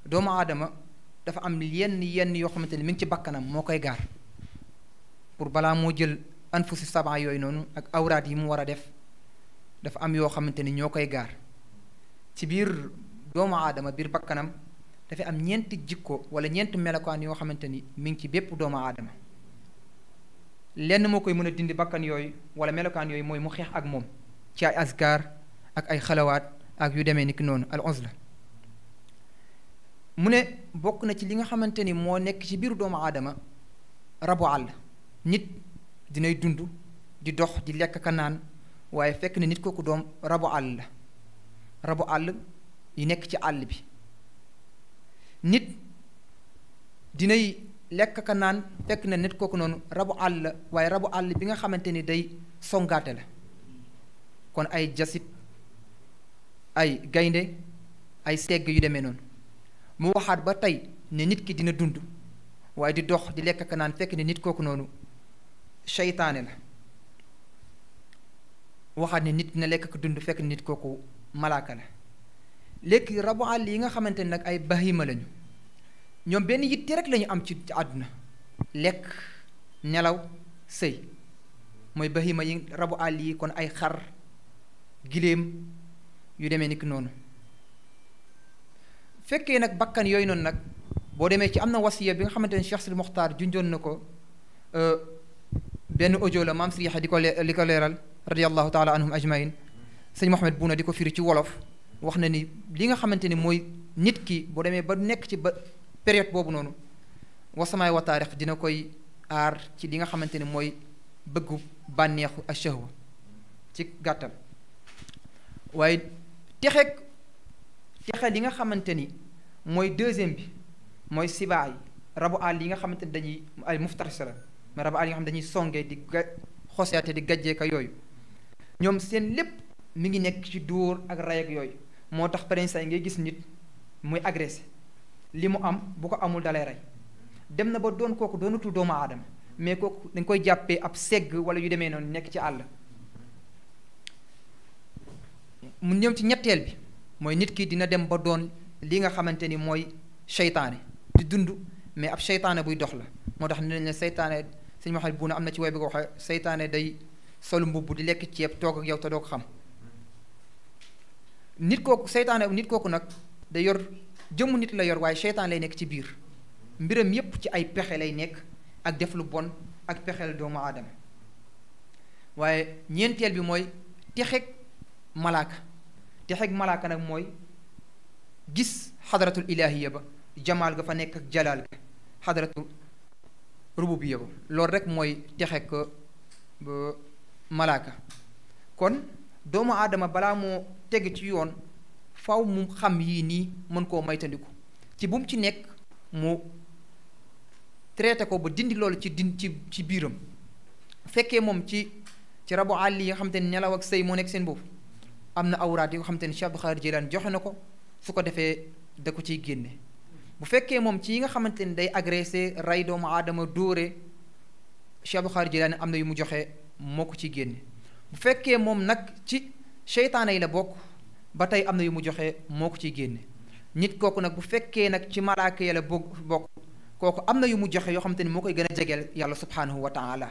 doomu aadama dafa am yenn yoo xamante ni mi ngi ci bakkanam moo koy gaar pour balaa moo jël anfusi sabaa yooyu noonu ak awraat yi mu war a def dafa am yoo xamante ni ñoo koy gaar ci biir doomu aadama biir bakkanam dafa am ñeenti jikko wala ñeenti melokaan yoo xamante ni mi ngi ci bépp doomu aadama lenn moo koy mën a dindi bakkan yooyu wala melokaan yooyu mooy mu xeex ak moom ci ay askar ak ay xalawaat ak yu demee ni ki noonu al uzla mu ne bokk na ci li nga xamante ni moo nekk ci biir doomu aadama rabu àll nit dinay dund di dox di lekk ka naan waaye fekk na nit kooku doom rabu àll la rabu àll yi nekk ci àll bi nit dinay lekk ka naan fekk na nit kooku noonu rabu àll la waaye rabu àll bi nga xamante ni day songaate la kon ay jasit ay gaynde ay segg yu demee noonu mu waxaat ba tey ne nit ki dina dund waaye di dox di lekk ka naan fekk ne nit kooku noonu seytaane la waxaat ne nit dina lekk ka dund fekk ne nit kooku malaaka la léegi rabu àll yi nga xamante ne nag ay bahima lañu ñoom benn yitte rek lañu am ci àdduna lekk nelaw sëy mooy bahima yi rabu àll yi kon ay xar giléem yu demee ni ki noonu fekkee nag bakkan yooyu noonu nag boo demee ci am na wasiya bi nga xamante ne Cheikh Sidi Mokhtar junjoon na ko benn audio la maam Siriya di ko leeral radiyallahu taala anhum ajmain sëñ Mohamed Bouna di ko firi ci wolof wax na ni li nga xamante ni mooy nit ki boo demee ba nekk ci ba période boobu noonu wasamaay wa taarix dina koy aar ci li nga xamante ni mooy bëggu bànneexu ashahwa ci gàttal waaye texe li nga xamante ni mooy deuxième bi mooy sibaa yi rabu àll yi nga xamante ni dañuy ay muftarisa la mais rabu àll yi nga xam dañuy songee di xoseate di gajjee ka yooyu ñoom seen lépp mi ngi nekk ci dóor ak ray ak yooyu moo tax prince yi ngay gis nit muy agressé li mu am bu ko amul dalay rey dem na ba doon kooku doonatul doomu aadama mais kooku dañ koy jàppee ab segg wala yu demee noonu nekk ci àll mu ñëw ci ñetteel bi mooy nit ki dina dem ba doon li nga xamante ni mooy seytaane di dund mais ab seytaane buy dox la moo tax ne seytaane sëñ Maxamed Buuna am na ci way bi ko waxee seytaane day sol mbubb di lekk ceeb toog ak yow te doo ko xam nit kooku seytaane nit kooku nag da yor jëmmu nit la yor waaye seytaan lay nekk ci biir mbiram yépp ci ay pexe lay nekk ak def lu bon ak pexeel doomu aadama waaye ñeenteel bi mooy texeeg malaaka nag mooy gis xadaratul ilaahiya ba jamaal ga fa nekk ak jalaal ga xadaratu rububiya ba loolu rek mooy texeeg ba malaaka kon doomu aadama balaa moo teg ci yoon faw mu xam yii nii mën koo maytandiku ci bu mu ci nekk mu traité ko ba dindi loolu ci biiram fekkee moom ci rabu àll yi nga xamante ni nelaw ak sëy moo nekk seen boobu am na awraat yi nga xamante ni Cheikh Abdou Khadir Jilani joxe na ko su ko defee da ko ciy génne bu fekkee moom ci yi nga xamante ni day agressé rey doomu aadama dóore Cheikh Abdou Khadir Jilani am na yu mu joxe moo ko ciy génne bu fekkee moom nag ci seytaane yi la bokk ba tey am na yu mu joxe moo ko ciy génne nit kooku nag bu fekkee nag ci malaaka ya la bokk kooku am na yu mu joxe yoo xamante ni moo koy gën a jegeel yàlla subhaanahu wa taala